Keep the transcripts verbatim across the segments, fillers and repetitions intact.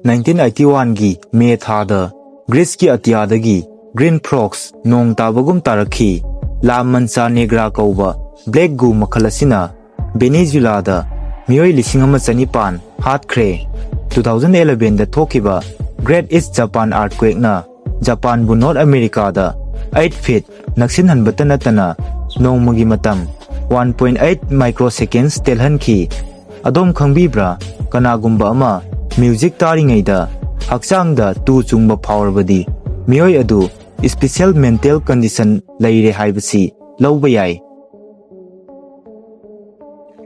Nineteen eighty ꯋꯥꯟꯒꯤ ꯃꯦ ꯊꯥꯗ ꯒ꯭ꯔꯤꯁꯀꯤ ꯑꯇꯤꯌꯥꯗꯒꯤ green ꯐ꯭ꯔꯣꯛꯁ ꯅꯣꯡ ꯇꯥꯕꯒꯨꯝ ꯇꯥꯔꯛꯈꯤ꯫ ꯂꯥ ꯃꯟꯆꯥ ꯅꯦꯒ꯭ꯔꯥ ꯀꯧꯕ ꯕ꯭ꯂꯦꯛ ꯒꯨ ꯃꯈꯜ ꯑꯁꯤꯅ ꯚꯦꯅꯦꯖꯨꯂꯥꯗ ꯃꯤꯑꯣꯏ ꯂꯤꯁꯤꯡ ꯑꯃ ꯆꯅꯤꯄꯥꯟ ꯍꯥꯠꯈ꯭ꯔꯦ꯫ ꯇꯨ ꯊꯥꯎꯖꯟ ꯑꯦꯂꯚꯦꯟꯗ ꯊꯣꯛꯈꯤꯕ ꯒ꯭ꯔꯦꯠ ꯏꯁ ꯖꯄꯥꯟ ꯑꯥꯔꯠꯀ꯭ꯋꯦꯛꯅ ꯖꯄꯥꯟꯕꯨ ꯅꯣꯔꯠ ꯑꯃꯦꯔꯤꯀꯥꯗ ꯑꯩꯠ ꯐꯤꯠ ꯅꯛꯁꯤꯟꯍꯟꯕꯇ ꯅꯠꯇꯅ ꯅꯣꯡꯃꯒꯤ ꯃꯇꯝ one point eight microseconds ꯇꯦꯜꯍꯟꯈꯤ꯫ ꯑꯗꯣꯝ ꯈꯪꯕꯤꯕ꯭ꯔꯥ, ꯀꯅꯥꯒꯨꯝꯕ ꯑꯃ ꯃ꯭ꯌꯨꯖꯤꯛ ꯇꯥꯔꯤꯉꯩꯗ ꯍꯛꯆꯥꯡꯗ ꯇꯨ ꯆꯨꯡꯕ ꯐꯥꯎꯔꯕꯗꯤ ꯃꯤꯑꯣꯏ ꯑꯗꯨ ꯏꯁꯄꯤꯁꯦꯜ ꯃꯦꯟꯇꯦꯜ ꯀꯟꯗꯤꯁꯟ ꯂꯩꯔꯦ ꯍꯥꯏꯕꯁꯤ ꯂꯧꯕ ꯌꯥꯏ꯫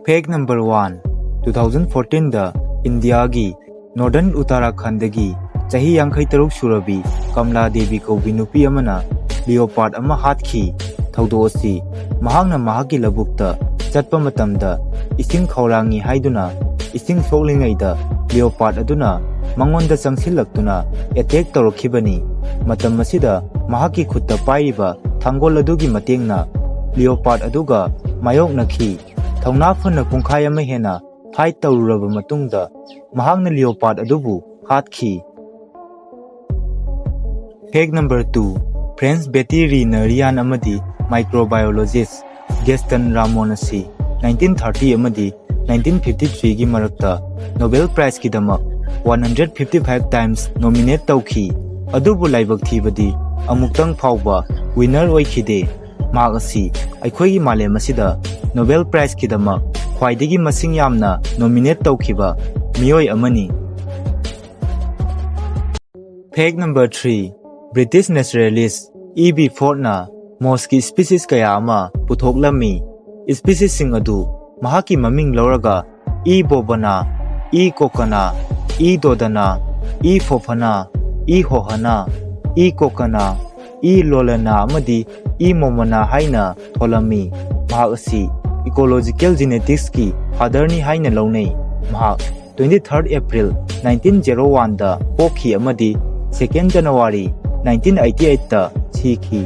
ꯐꯦꯛ ꯅꯝꯕꯔ ꯋꯥꯟ, ꯇꯨ ꯊꯥꯎꯖꯟ ꯐꯣꯔꯇꯤꯟꯗ ꯏꯟꯗꯤꯌꯥꯒꯤ ꯅꯣꯔꯗꯔꯟ ꯎꯠꯇꯔꯥꯈꯟꯗꯒꯤ ꯆꯍꯤ ꯌꯥꯡꯈꯩ ꯇꯔꯨꯛ ꯁꯨꯔꯕꯤ ꯀꯝꯂꯥ ꯗꯦꯕꯤ ꯀꯧꯕꯤ ꯅꯨꯄꯤ ꯑꯃꯅ ꯂꯤꯑꯣꯄꯥꯔꯠ ꯑꯃ ꯍꯥꯠꯈꯤ꯫ ꯊꯧꯗꯣꯛ ꯑꯁꯤ ꯃꯍꯥꯛꯅ ꯃꯍꯥꯛꯀꯤ ꯂꯧꯕꯨꯛꯇ ꯆꯠꯄ ꯃꯇꯝꯗ ꯏꯁꯤꯡ ꯈꯧꯔꯥꯡꯉꯤ ꯍꯥꯏꯗꯨꯅ ꯏꯁꯤꯡ ꯁꯣꯛꯂꯤꯉꯩꯗ ꯂꯤꯑꯣꯄꯥꯔꯠ ꯑꯗꯨꯅ ꯃꯉꯣꯟꯗ ꯆꯪꯁꯤꯜꯂꯛꯇꯨꯅ ꯑꯦꯇꯦꯛ ꯇꯧꯔꯛꯈꯤꯕꯅꯤ꯫ ꯃꯇꯝ ꯑꯁꯤꯗ ꯃꯍꯥꯛꯀꯤ ꯈꯨꯠꯇ ꯄꯥꯏꯔꯤꯕ ꯊꯥꯡꯒꯣꯜ ꯑꯗꯨꯒꯤ ꯃꯇꯦꯡꯅ ꯂꯤꯑꯣꯄꯥꯔꯠ ꯑꯗꯨꯒ ꯃꯥꯌꯣꯛꯅꯈꯤ꯫ ꯊꯧꯅꯥ ꯐꯅ ꯄꯨꯡꯈꯥꯏ ꯑꯃ ꯍꯦꯟꯅ ꯐꯥꯏꯠ ꯇꯧꯔꯨꯔꯕ ꯃꯇꯨꯡꯗ ꯃꯍꯥꯛꯅ ꯂꯤꯑꯣꯄꯥꯔꯠ ꯑꯗꯨꯕꯨ ꯍꯥꯠꯈꯤ꯫ Fact number two, French veterinarian ꯑꯃꯗꯤ ꯃꯥꯏꯀ꯭ꯔꯣꯕꯥꯏꯑꯣꯂꯣꯖꯤꯁ ꯒꯦꯁꯇꯟ ꯔꯥꯃꯣꯟ ꯑꯁꯤ ꯅꯥꯏꯟꯇꯤꯟ ꯊꯥꯔꯇꯤ ꯑꯃꯗꯤ ꯅꯥꯏꯟꯇꯤꯟ ꯐꯤꯐꯇꯤ ꯊ꯭ꯔꯤꯒꯤ ꯃꯔꯛꯇ ꯅꯣꯕꯦꯜ ꯄ꯭ꯔꯥꯏꯖꯀꯤꯗꯃꯛ one hundred fifty five times nominate ꯇꯧꯈꯤ, ꯑꯗꯨꯕꯨ ꯂꯥꯏꯕꯛ ꯊꯤꯕꯗꯤ ꯑꯃꯨꯛꯇꯪ ꯐꯥꯎꯕ ꯋꯤꯅꯔ ꯑꯣꯏꯈꯤꯗꯦ꯫ ꯃꯍꯥꯛ ꯑꯁꯤ ꯑꯩꯈꯣꯏꯒꯤ ꯃꯥꯂꯦꯝ ꯑꯁꯤꯗ ꯅꯣꯕꯦꯜ ꯄ꯭ꯔꯥꯏꯖꯀꯤꯗꯃꯛ ꯈ꯭ꯋꯥꯏꯗꯒꯤ ꯃꯁꯤꯡ ꯌꯥꯝꯅ ꯅꯣꯃꯤꯅꯦꯠ ꯇꯧꯈꯤꯕ ꯃꯤꯑꯣꯏ ꯑꯃꯅꯤ꯫ Fact number three, British naturalist E B ꯐꯣꯔꯠꯅ ꯃꯣꯁꯀꯤ ꯁ꯭ꯄꯤꯁꯤꯁ ꯀꯌꯥ ꯑꯃ ꯄꯨꯊꯣꯛꯂꯝꯃꯤ꯫ ꯁ꯭ꯄꯤꯁꯤꯁꯁꯤꯡ ꯑꯗꯨ ꯃꯍꯥꯛꯀꯤ ꯃꯃꯤꯡ ꯂꯧꯔꯒ ꯏ ꯕꯣꯕꯅꯥ, ꯏ ꯀꯣꯀꯅꯥ, ꯏ ꯗꯣꯗꯅꯥ, ꯏ ꯐꯣꯐꯅꯥ, ꯏ ꯍꯣꯍꯅꯥ, ꯏ ꯀꯣꯀꯅꯥ, ꯏ ꯂꯣꯂꯅꯥ ꯑꯃꯗꯤ ꯏ ꯃꯣꯃꯅꯥ ꯍꯥꯏꯅ ꯊꯣꯜꯂꯝꯃꯤ꯫ ꯃꯍꯥꯛ ꯑꯁꯤ ꯏꯀꯣꯂꯣꯖꯤꯀꯦꯜ ꯖꯤꯅꯦꯇꯤꯛꯁꯀꯤ ꯐꯥꯗꯔꯅꯤ ꯍꯥꯏꯅ ꯂꯧꯅꯩ꯫ ꯃꯍꯥꯛ ꯇ꯭ꯋꯦꯟꯇꯤ ꯊꯥꯔꯠ ꯑꯦꯄ꯭ꯔꯤꯜ ꯅꯥꯏꯟꯇꯤꯟ ꯖꯦꯔꯣ ꯋꯥꯟꯗ ꯄꯣꯛꯈꯤ ꯑꯃꯗꯤ ꯁꯦꯀꯦꯟ ꯖꯅꯋꯥꯔꯤ ꯅꯥꯏꯟꯇꯤꯟ ꯑꯩꯠꯇꯤ ꯑꯩꯠꯇ ꯁꯤꯈꯤ꯫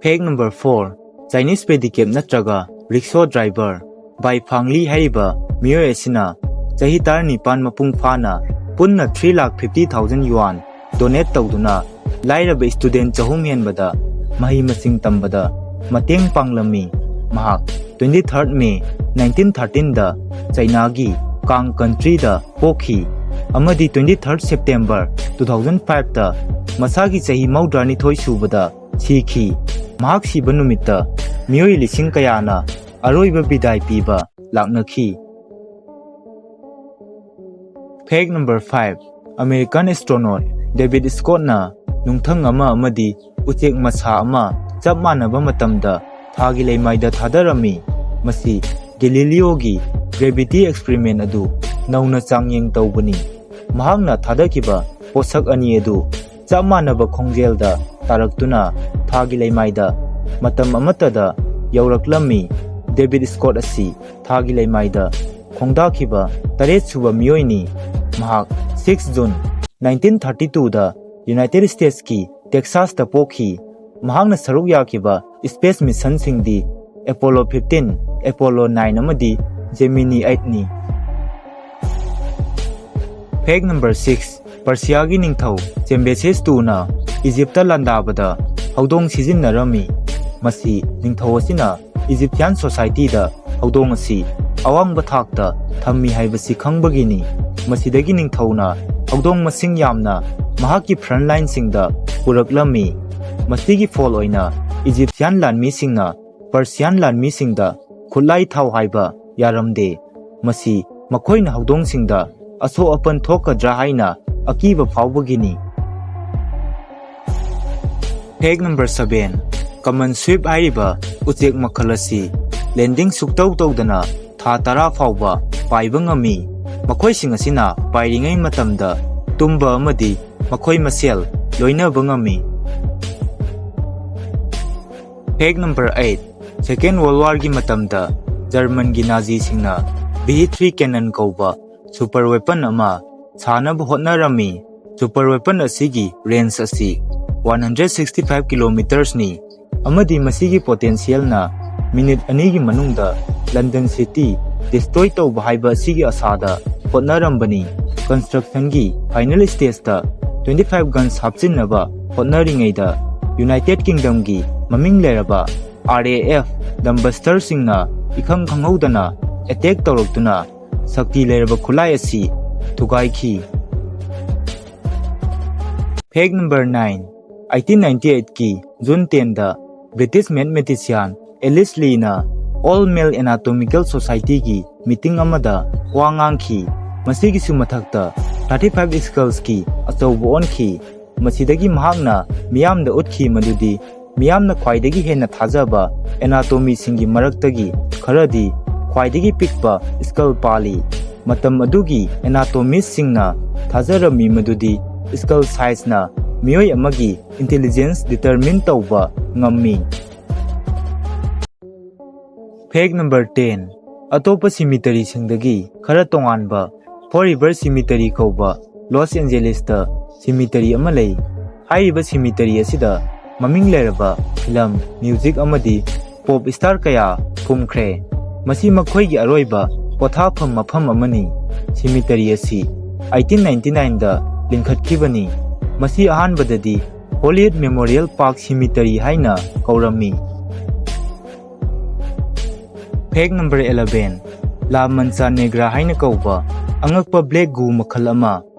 ꯐꯦꯛ ꯅꯝꯕꯔ ꯐꯣꯔ, ꯆꯥꯏꯅꯤꯁ ꯄꯦꯗꯤꯀꯦꯞ ꯅꯠꯇ꯭ꯔꯒ ꯔꯤꯛꯁꯣ ꯗ꯭ꯔꯥꯏꯚꯔ ꯕꯥꯏ ꯐꯥꯡꯂꯤ ꯍꯥꯏꯔꯤꯕ ꯃꯤꯑꯣꯏ ꯑꯁꯤꯅ ꯆꯍꯤ ꯇꯔꯥꯅꯤꯄꯥꯟ ꯃꯄꯨꯡ ꯐꯥꯅ ꯄꯨꯟꯅ three lakh fifty thousand yuan donate ꯇꯧꯗꯨꯅ ꯂꯥꯏꯔꯕ student ꯆꯍꯨꯝ ꯍꯦꯟꯕꯗ ꯃꯍꯩ ꯃꯁꯤꯡ ꯇꯝꯕꯗ ꯃꯇꯦꯡ ꯄꯥꯡꯂꯝꯃꯤ꯫ ꯃꯍꯥꯛ twenty third May nineteen thirteen ꯗ ꯆꯩꯅꯥꯒꯤ ꯀꯥꯡ country ꯗ ꯄꯣꯛꯈꯤ ꯑꯃꯗꯤ twenty third September two thousand five ꯇ ꯃꯁꯥꯒꯤ ꯆꯍꯤ ꯃꯧꯗ꯭ꯔꯥꯅꯤꯊꯣꯏ ꯁꯨꯕꯗ ꯁꯤꯈꯤ꯫ ꯃꯍꯥꯛ ꯁꯤꯕ ꯅꯨꯃꯤꯠꯇ ꯃꯤꯑꯣꯏ ꯂꯤꯁꯤꯡ ꯀꯌꯥꯅ ꯑꯔꯣꯏꯕ ꯕꯤꯗꯥꯏ ꯄꯤꯕ ꯂꯥꯛꯅꯈꯤ꯫ Fact number five, American astronaut David Scott ꯅ ꯅꯨꯡꯊꯪ ꯑꯃ ꯑꯃꯗꯤ ꯎꯆꯦꯛ ꯃꯁꯥ ꯑꯃ ꯆꯞ ꯃꯥꯟꯅꯕ ꯃꯇꯝꯗ ꯊꯥꯒꯤ ꯂꯩꯃꯥꯏꯗ ꯊꯥꯗꯔꯝꯃꯤ꯫ ꯃꯁꯤ ꯒꯦꯂꯤꯂꯤꯑꯣꯒꯤ gravity experiment ꯑꯗꯨ ꯅꯧꯅ ꯆꯥꯡꯌꯦꯡ ꯇꯧꯕꯅꯤ꯫ ꯃꯍꯥꯛꯅ ꯊꯥꯗꯈꯤꯕ ꯄꯣꯠꯁꯛ ꯑꯅꯤ ꯑꯗꯨ ꯆꯞ ꯃꯥꯟꯅꯕ ꯈꯣꯡꯖꯦꯜꯗ ꯇꯥꯔꯛꯇꯨꯅ ꯊꯥꯒꯤ ꯂꯩꯃꯥꯏꯗ ꯃꯇꯝ ꯑꯃꯠꯇꯗ ꯌꯧꯔꯛꯂꯝꯃꯤ꯫ ꯗꯦꯕꯤꯗ ꯁ꯭ꯀꯣꯠ ꯑꯁꯤ ꯊꯥꯒꯤ ꯂꯩꯃꯥꯏꯗ ꯈꯣꯡꯗꯥꯈꯤꯕ ꯇꯔꯦꯠ ꯁꯨꯕ ꯃꯤꯑꯣꯏꯅꯤ꯫ ꯃꯍꯥꯛ six June nineteen thirty two ꯗ United States ꯀꯤ Texas ꯇ ꯄꯣꯛꯈꯤ꯫ ꯃꯍꯥꯛꯅ ꯁꯔꯨꯛ ꯌꯥꯈꯤꯕ space mission ꯁꯤꯡꯗꯤ Apollo fifteen, Apollo nine ꯑꯃꯗꯤ Gemini eight ꯅꯤ꯫ Fact number six, ꯄꯔꯁꯤꯌꯥꯒꯤ ꯅꯤꯡꯊꯧ ꯀꯦꯝꯕꯦꯁꯤꯁ two ꯅ ꯏꯖꯤꯞꯇ ꯂꯥꯟꯗꯥꯕꯗ ꯍꯧꯗꯣꯡ ꯁꯤꯖꯤꯟꯅꯔꯝꯃꯤ꯫ ꯃꯁꯤ ꯅꯤꯡꯊꯧ ꯑꯁꯤꯅ Egyptian society ꯗ ꯍꯧꯗꯣꯡ ꯑꯁꯤ ꯑꯋꯥꯡꯕ ꯊꯥꯛꯇ ꯊꯝꯃꯤ ꯍꯥꯏꯕꯁꯤ ꯈꯪꯕꯒꯤꯅꯤ꯫ ꯃꯁꯤꯗꯒꯤ ꯅꯤꯡꯊꯧꯅ ꯍꯧꯗꯣꯡ ꯃꯁꯤꯡ ꯌꯥꯝꯅ ꯃꯍꯥꯛꯀꯤ front line ꯁꯤꯡꯗ ꯄꯨꯔꯛꯂꯝꯃꯤ꯫ ꯃꯁꯤꯒꯤ ꯐꯣꯜ ꯑꯣꯏꯅ Egyptian ꯂꯥꯟꯃꯤꯁꯤꯡꯅ Persian ꯂꯥꯟꯃꯤꯁꯤꯡꯗ ꯈꯨꯠꯂꯥꯏ ꯊꯥꯎ ꯍꯥꯏꯕ ꯌꯥꯔꯝꯗꯦ꯫ ꯃꯁꯤ ꯃꯈꯣꯏꯅ ꯍꯧꯗꯣꯡꯁꯤꯡꯗ ꯑꯁꯣꯛ ꯑꯄꯟ ꯊꯣꯛꯀꯗ꯭ꯔꯥ ꯍꯥꯏꯅ ꯑꯀꯤꯕ ꯐꯥꯎꯕꯒꯤꯅꯤ꯫ Fact number seven, common swift ꯍꯥꯏꯔꯤꯕ ꯎꯆꯦꯛ ꯃꯈꯜ ꯑꯁꯤ landing ꯁꯨꯛꯇꯧ ꯇꯧꯗꯅ ꯊꯥ ꯇꯔꯥ ꯐꯥꯎꯕ ꯄꯥꯏꯕ ꯉꯝꯃꯤ꯫ ꯃꯈꯣꯏꯁꯤꯡ ꯑꯁꯤꯅ ꯄꯥꯏꯔꯤꯉꯩ ꯃꯇꯝꯗ ꯇꯨꯝꯕ ꯑꯃꯗꯤ ꯃꯈꯣꯏ ꯃꯁꯦꯜ ꯂꯣꯏꯅꯕ ꯉꯝꯃꯤ꯫ Fact number eight, Second World War ꯒꯤ ꯃꯇꯝꯗ ꯖꯔꯃꯟꯒꯤ ꯅꯥꯖꯤꯁꯤꯡꯅ V three cannon ꯀꯧꯕ super weapon ꯑꯃ ꯁꯥꯅꯕ ꯍꯣꯠꯅꯔꯝꯃꯤ꯫ Super weapon ꯑꯁꯤꯒꯤ range ꯑꯁꯤ one hundred sixty five kilometers ꯅꯤ ꯑꯃꯗꯤ ꯃꯁꯤꯒꯤ potential ꯅ minute ꯑꯅꯤꯒꯤ ꯃꯅꯨꯡꯗ London City destroy ꯇꯧꯕ ꯍꯥꯏꯕ ꯑꯁꯤꯒꯤ ꯑꯁꯥꯗ ꯍꯣꯠꯅꯔꯝꯕꯅꯤ꯫ Constructionꯒꯤ final stageꯇ twenty five guns ꯍꯥꯞꯆꯤꯟꯅꯕ ꯍꯣꯠꯅꯔꯤꯉꯩꯗ United Kingdomꯒꯤ ꯃꯃꯤꯡ ꯂꯩꯔꯕ R A F dumbusters ꯁꯤꯡꯅ ꯏꯈꯪ ꯈꯪꯍꯧꯗꯅ attack ꯇꯧꯔꯛꯇꯨꯅ ꯁꯛꯇꯤ ꯂꯩꯔꯕ ꯈꯨꯠꯂꯥꯏ ꯑꯁꯤ ꯊꯨꯒꯥꯏꯈꯤ꯫ Fact number nine, eighteen ninety eight ꯀꯤ June ten ꯗ British mathematician Alice Leeꯅ All Male Anatomical Societyꯒꯤ meeting ꯑꯃꯗ ꯋꯥ ꯉꯥꯡꯈꯤ꯫ ꯃꯁꯤꯒꯤꯁꯨ ꯃꯊꯛꯇ thirty five skulls ꯀꯤ ꯑꯆꯧꯕ ꯑꯣꯟꯈꯤ꯫ ꯃꯁꯤꯗꯒꯤ ꯃꯍꯥꯛꯅ ꯃꯤꯌꯥꯝꯗ ꯎꯠꯈꯤ ꯃꯗꯨꯗꯤ ꯃꯤꯌꯥꯝꯅ ꯈ꯭ꯋꯥꯏꯗꯒꯤ ꯍꯦꯟꯅ ꯊꯥꯖꯕ anatomy ꯁꯤꯡꯒꯤ ꯃꯔꯛꯇꯒꯤ ꯈꯔꯗꯤ ꯈ꯭ꯋꯥꯏꯗꯒꯤ ꯄꯤꯛꯄ skull ꯄꯥꯜꯂꯤ꯫ ꯃꯇꯝ ꯑꯗꯨꯒꯤ anatomist ꯁꯤꯡꯅ ꯊꯥꯖꯔꯝꯃꯤ ꯃꯗꯨꯗꯤ skull size ꯅ ꯃꯤꯑꯣꯏ ꯑꯃꯒꯤ intelligence determine ꯇꯧꯕ ꯉꯝꯃꯤ꯫ Fact number ten, ꯑꯇꯣꯞꯄ cemetery ꯁꯤꯡꯗꯒꯤ ꯈꯔ ꯇꯣꯉꯥꯟꯕ Fall River Cemetery ꯀꯧꯕ Los Angeles ꯇ cemetery ꯑꯃ ꯂꯩ꯫ ꯍꯥꯏꯔꯤꯕ cemetery ꯑꯁꯤꯗ ꯃꯃꯤꯡ ꯂꯩꯔꯕ film, music ꯑꯃꯗꯤ pop star ꯀꯌꯥ ꯐꯨꯝꯈ꯭ꯔꯦ꯫ ꯃꯁꯤ ꯃꯈꯣꯏꯒꯤ ꯑꯔꯣꯏꯕ ꯄꯣꯊꯥꯐꯝ ꯃꯐꯝ ꯑꯃꯅꯤ꯫ Cemetery ꯑꯁꯤ eighteen ninety nine ꯗ ꯂꯤꯡꯈꯠꯈꯤꯕꯅꯤ꯫ ꯃꯁꯤ ꯑꯍꯥꯟꯕꯗꯗꯤ Hollywood Memorial Park Cemetery ꯍꯥꯏꯅ ꯀꯧꯔꯝꯃꯤ꯫ Fact number eleven, La Mancha Negra ꯍꯥꯏꯅ ꯀꯧꯕ ꯑꯉꯛꯄ black goo ꯃꯈꯜ ꯑꯃ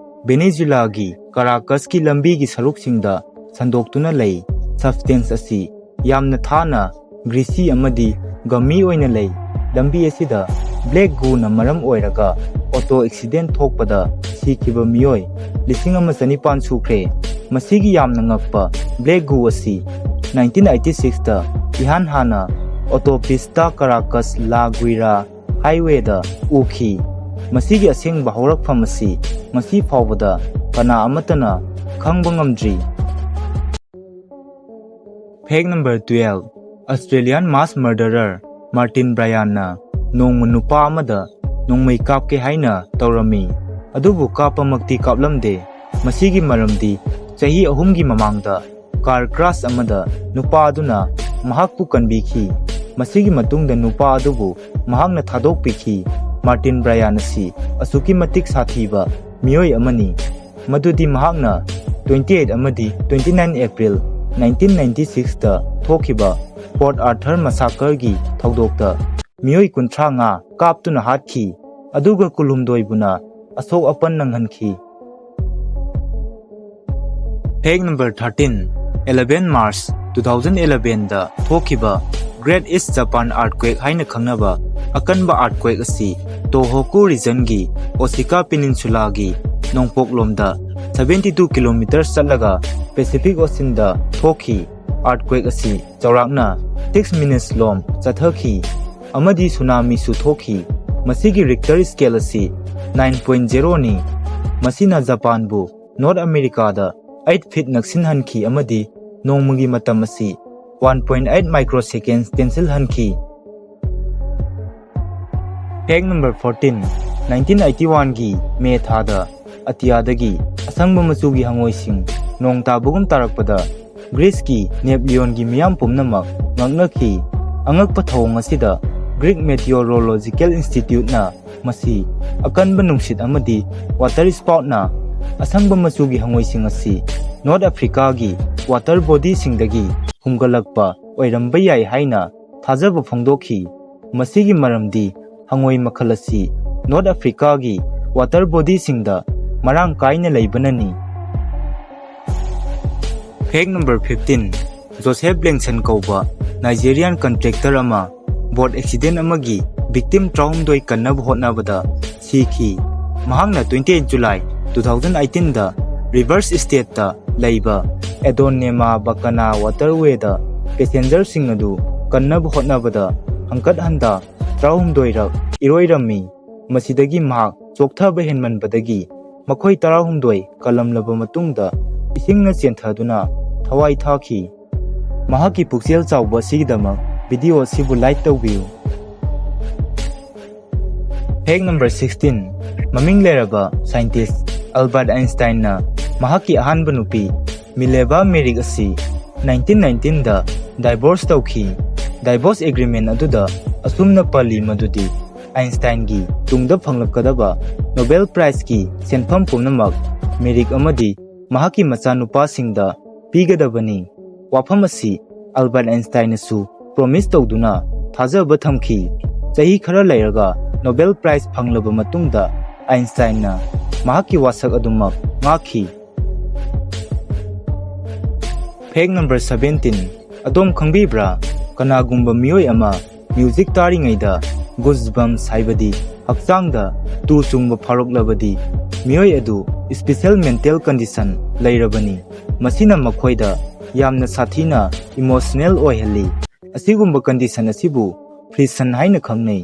Venezuela ꯒꯤ Caracas ꯀꯤ ꯂꯝꯕꯤꯒꯤ ꯁꯔꯨꯛꯁꯤꯡꯗ ꯁꯟꯗꯣꯛꯇꯨꯅ ꯂꯩ꯫ Substance ꯑꯁꯤ ꯌꯥꯝꯅ ꯊꯥꯅ greasy ꯑꯃꯗꯤ gummy ꯑꯣꯏꯅ ꯂꯩ꯫ ꯂꯝꯕꯤ ꯑꯁꯤꯗ black goo ꯅ ꯃꯔꯝ ꯑꯣꯏꯔꯒ auto accident ꯊꯣꯛꯄꯗ ꯁꯤꯈꯤꯕ ꯃꯤꯑꯣꯏ ꯂꯤꯁꯤꯡ ꯑꯃ ꯆꯅꯤꯄꯥꯟ ꯁꯨꯈ꯭ꯔꯦ꯫ ꯃꯁꯤꯒꯤ ꯌꯥꯝꯅ ꯉꯛꯄ black goo ꯑꯁꯤ nineteen eighty six ꯇ ꯏꯍꯥꯟ ꯍꯥꯟꯅ Autopista Caracas La Guaira highway ꯗ ꯎꯈꯤ꯫ ꯃꯁꯤꯒꯤ ꯑꯁꯦꯡꯕ ꯍꯧꯔꯛꯐꯝ ꯑꯁꯤ ꯉꯁꯤ ꯐꯥꯎꯕꯗ ꯀꯅꯥ ꯑꯃꯠꯇꯅ ꯈꯪꯕ ꯉꯝꯗ꯭ꯔꯤ꯫ Fact number twelve, Australian mass murderer Martin Bryant ꯅ ꯅꯣꯡꯃ ꯅꯨꯄꯥ ꯑꯃꯗ ꯅꯣꯡꯃꯩ ꯀꯥꯞꯀꯦ ꯍꯥꯏꯅ ꯇꯧꯔꯝꯃꯤ, ꯑꯗꯨꯕꯨ ꯀꯥꯞꯄꯃꯛꯇꯤ ꯀꯥꯞꯂꯝꯗꯦ꯫ ꯃꯁꯤꯒꯤ ꯃꯔꯝꯗꯤ ꯆꯍꯤ ꯑꯍꯨꯝꯒꯤ ꯃꯃꯥꯡꯗ car crash ꯑꯃꯗ ꯅꯨꯄꯥ ꯑꯗꯨꯅ ꯃꯍꯥꯛꯄꯨ ꯀꯟꯕꯤꯈꯤ꯫ ꯃꯁꯤꯒꯤ ꯃꯇꯨꯡꯗ ꯅꯨꯄꯥ ꯑꯗꯨꯕꯨ ꯃꯍꯥꯛꯅ ꯊꯥꯗꯣꯛꯄꯤꯈꯤ꯫ ꯃꯥꯔꯇꯤꯟ ꯕ꯭ꯔꯌꯥꯟ ꯑꯁꯤ ꯑꯁꯨꯛꯀꯤ ꯃꯇꯤꯛ ꯁꯥꯊꯤꯕ ꯃꯤꯑꯣꯏ ꯑꯃꯅꯤ, ꯃꯗꯨꯗꯤ ꯃꯍꯥꯛꯅ twenty eight ꯑꯃꯗꯤ twenty nine April nineteen ninety sixꯇ ꯊꯣꯛꯈꯤꯕ ꯐꯣꯔꯠ ꯑꯥꯔꯊꯔ ꯃꯁꯥꯀꯔꯒꯤ ꯊꯧꯗꯣꯛꯇ ꯃꯤꯑꯣꯏ ꯀꯨꯟꯊ꯭ꯔꯥ ꯃꯉꯥ ꯀꯥꯞꯇꯨꯅ ꯍꯥꯠꯈꯤ, ꯑꯗꯨꯒ ꯀꯨꯟꯍꯨꯝꯗꯣꯏꯕꯨꯅ ꯑꯁꯣꯛ ꯑꯄꯟ ꯅꯪꯍꯟꯈꯤ꯫ Fact number thirteen, eleven March two thousand elevenꯗ ꯊꯣꯛꯈꯤꯕ Great East Japan Earthquake ꯍꯥꯏꯅ ꯈꯪꯅꯕ ꯑꯀꯟꯕ earthquake ꯑꯁꯤ Tohoku regionꯒꯤ Osaka Peninsulaꯒꯤ ꯅꯣꯡꯄꯣꯛꯂꯣꯝꯗ seventy two kilometers ꯆꯠꯂꯒ Pacific Oceanꯗ ꯊꯣꯛꯈꯤ꯫ Earthquake ꯑꯁꯤ ꯆꯥꯎꯔꯥꯛꯅ six minutes ꯂꯣꯝ ꯆꯠꯊꯈꯤ ꯑꯃꯗꯤ tsunamiꯁꯨ ꯊꯣꯛꯈꯤ꯫ ꯃꯁꯤꯒꯤ Richter scale ꯑꯁꯤ nine point zeroꯅꯤ꯫ ꯃꯁꯤꯅ ꯖꯄꯥꯟꯕꯨ North Americaꯗ eight feet ꯅꯛꯁꯤꯟꯍꯟꯈꯤ ꯑꯃꯗꯤ ꯅꯣꯡꯃꯒꯤ ꯃꯇꯝ ꯑꯁꯤ one point eight microseconds ꯇꯦꯟꯁꯤꯜꯍꯟꯈꯤ꯫ Fact number fourteen, nineteen eighty oneꯒꯤ ꯃꯦ ꯊꯥꯗ ꯑꯇꯤꯌꯥꯗꯒꯤ ꯑꯁꯪꯕ ꯃꯆꯨꯒꯤ ꯍꯉꯣꯏꯁꯤꯡ ꯅꯣꯡ ꯇꯥꯕꯒꯨꯝ ꯇꯥꯔꯛꯄꯗ Greeceꯀꯤ ꯅꯦꯞꯂꯤꯌꯣꯟꯒꯤ ꯃꯤꯌꯥꯝ ꯄꯨꯝꯅꯃꯛ ꯉꯛꯅꯈꯤ꯫ ꯑꯉꯛꯄ ꯊꯧꯑꯣꯡ ꯑꯁꯤꯗ Greek Meteorological Instituteꯅ ꯃꯁꯤ ꯑꯀꯟꯕ ꯅꯨꯡꯁꯤꯠ ꯑꯃꯗꯤ water spoutꯅ ꯑꯁꯪꯕ ꯃꯆꯨꯒꯤ ꯍꯉꯣꯏꯁꯤꯡ ꯑꯁꯤ North Africaꯒꯤ water bodyꯁꯤꯡꯗꯒꯤ ꯍꯨꯝꯒꯠꯂꯛꯄ ꯑꯣꯏꯔꯝꯕ ꯌꯥꯏ ꯍꯥꯏꯅ ꯊꯥꯖꯕ ꯐꯣꯡꯗꯣꯛꯈꯤ꯫ ꯃꯁꯤꯒꯤ ꯃꯔꯝꯗꯤ ꯍꯉꯣꯏ ꯃꯈꯜ ꯑꯁꯤ North Africaꯒꯤ water bodyꯁꯤꯡꯗ ꯃꯔꯥꯡ ꯀꯥꯏꯅ ꯂꯩꯕꯅꯅꯤ꯫ Fact number fifteen, Joseph Blengson ꯀꯧꯕ Nigerian contractor ꯑꯃ boat accident ꯑꯃꯒꯤ victim ꯇꯔꯥꯍꯨꯝꯗꯣꯏ ꯀꯟꯅꯕ ꯍꯣꯠꯅꯕꯗ ꯁꯤꯈꯤ꯫ ꯃꯍꯥꯛꯅ twenty eight July two thousand eighteenꯗ Rivers Stateꯇ ꯂꯩꯕ Adonema Bakana waterwayꯗ passengerꯁꯤꯡ ꯑꯗꯨ ꯀꯟꯅꯕ ꯍꯣꯠꯅꯕꯗ ꯍꯪꯀꯠ ꯍꯟꯗ ꯇꯔꯥꯍꯨꯝꯗꯣꯏꯔꯛ ꯏꯔꯣꯏꯔꯝꯃꯤ꯫ ꯃꯁꯤꯗꯒꯤ ꯃꯍꯥꯛ ꯆꯣꯛꯊꯕ ꯍꯦꯟꯃꯟꯕꯗꯒꯤ ꯃꯈꯣꯏ ꯇꯔꯥꯍꯨꯝꯗꯣꯏ ꯀꯜꯂꯝꯂꯕ ꯃꯇꯨꯡꯗ ꯏꯁꯤꯡꯅ ꯆꯦꯟꯊꯗꯨꯅ ꯊꯋꯥꯏ ꯊꯥꯈꯤ꯫ ꯃꯍꯥꯛꯀꯤ ꯄꯨꯛꯆꯦꯜ ꯆꯥꯎꯕ ꯑꯁꯤꯒꯤꯗꯃꯛ video ꯑꯁꯤꯕꯨ like ꯇꯧꯕꯤꯌꯨ꯫ Fact number sixteen, ꯃꯃꯤꯡ ꯂꯩꯔꯕ scientist Albert Einsteinꯅ ꯃꯍꯥꯛꯀꯤ ꯑꯍꯥꯟꯕ ꯅꯨꯄꯤ Mileva Merrick ꯑꯁꯤ nineteen nineteenꯗ divorce ꯇꯧꯈꯤ꯫ Divorce agreement ꯑꯗꯨꯗ ꯑꯁꯨꯝꯅ ꯄꯜꯂꯤ ꯃꯗꯨꯗꯤ, ꯑꯥꯏꯟꯁꯇꯥꯏꯟꯒꯤ ꯇꯨꯡꯗ ꯐꯪꯂꯛꯀꯗꯕ Nobel Prizeꯀꯤ ꯁꯦꯟꯐꯝ ꯄꯨꯝꯅꯃꯛ ꯃꯦꯔꯤꯛ ꯑꯃꯗꯤ ꯃꯍꯥꯛꯀꯤ ꯃꯆꯥꯅꯨꯄꯥꯁꯤꯡꯗ ꯄꯤꯒꯗꯕꯅꯤ꯫ ꯋꯥꯐꯝ ꯑꯁꯤ ꯑꯜꯕꯥꯔꯠ ꯑꯥꯏꯟꯁꯇꯥꯏꯟꯅꯁꯨ ꯄ꯭ꯔꯣꯃꯤꯁ ꯇꯧꯗꯨꯅ ꯊꯥꯖꯕ ꯊꯝꯈꯤ꯫ ꯆꯍꯤ ꯈꯔ ꯂꯩꯔꯒ Nobel Prize ꯐꯪꯂꯕ ꯃꯇꯨꯡꯗ ꯑꯥꯏꯟꯁꯇꯥꯏꯟꯅ ꯃꯍꯥꯛꯀꯤ ꯋꯥꯁꯛ ꯑꯗꯨꯃꯛ ꯉꯥꯛꯈꯤ꯫ Fact number seventeen, ꯑꯗꯣꯝ ꯈꯪꯕꯤꯕ꯭ꯔꯥ? ꯀꯅꯥꯒꯨꯝꯕ ꯃꯤꯑꯣꯏ ꯑꯃ ꯃ꯭ꯌꯨꯖꯤꯛ ꯇꯥꯔꯤꯉꯩꯗ goosebumps ꯍꯥꯏꯕꯗꯤ ꯍꯛꯆꯥꯡꯗ ꯇꯨ ꯆꯨꯡꯕ ꯐꯥꯎꯔꯛꯂꯕꯗꯤ ꯃꯤꯑꯣꯏ ꯑꯗꯨ special mental condition ꯂꯩꯔꯕꯅꯤ꯫ ꯃꯁꯤꯅ ꯃꯈꯣꯏꯗ ꯌꯥꯝꯅ ꯁꯥꯊꯤꯅ emotional ꯑꯣꯏꯍꯜꯂꯤ꯫ ꯑꯁꯤꯒꯨꯝꯕ condition ꯑꯁꯤꯕꯨ frisson ꯍꯥꯏꯅ ꯈꯪꯅꯩ꯫